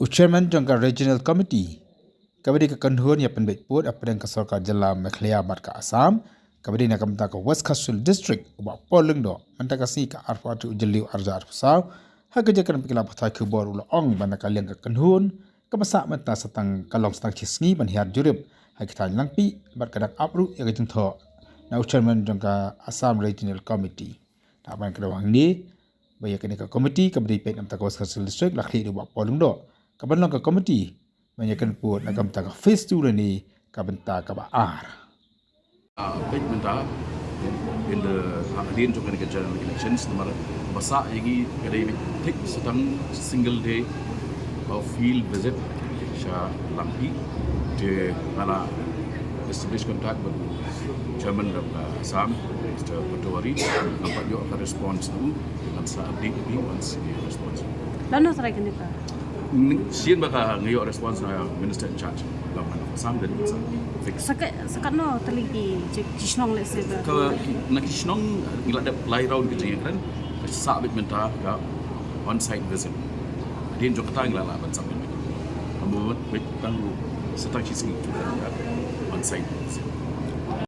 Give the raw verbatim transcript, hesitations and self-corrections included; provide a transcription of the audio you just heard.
U Chairman jong ka Regional Committee kaba dei ka kynhun ïa pynbeit pud hapdeng ka sorkar jylla Meghalaya bad ka Assam, kaba dei na ka bynta ka West Khasi Hills District, u Bah Paul Lyngdoh, mynta ka sngi ka arphew ar tarik u Jylliew arhajar arphew saw, ha ka jingkren bad ki lad pathai khubor u la ong ba na ka liang ka kynhun kaba sah mynta sa tang ka long sa tang shi sngi ban hiar jurip ha ki thaiñ Langpih bad ka dang ap ruh ïa ka jingthoh na u Chairman jong ka Assam Regional Committee. Naduh ban kdew hangne ba ïa kane ka committee kaba dei peit na ka bynta ka West Khasi Hills District la khlieh da u Bah Paul Lyngdoh ka ban long ka committee ban ïakynduh na ka bynta ka phase two lane ka bynta kaba ar. Ah, peit mynta in the, ah, hadien jong kane ka general elections, namar ba sah ïa ngi ka dei beit thik sa tang single day of field visit sha Langpih. Te nga la establish contact with Chairman of, uh, Assam, Mister Patowary, ngam pat ïoh ka response na u, ngan sa update ïa phi once ki response. Lano try kane ka? Sien ba ka nga ïoh response na Minister in charge, Government of Assam, then sa fix. Sa ka, sa katno tylli ki, ki, ki shnong lehse ba? Ka, na ki shnong ngi la dep lai round ki jingïakren, ka sah beit mynta ka on-site visit. Hadien jong kata ngi la lah ban submit. Ka mut beit tang sa tang shi sngi ka on-site visit.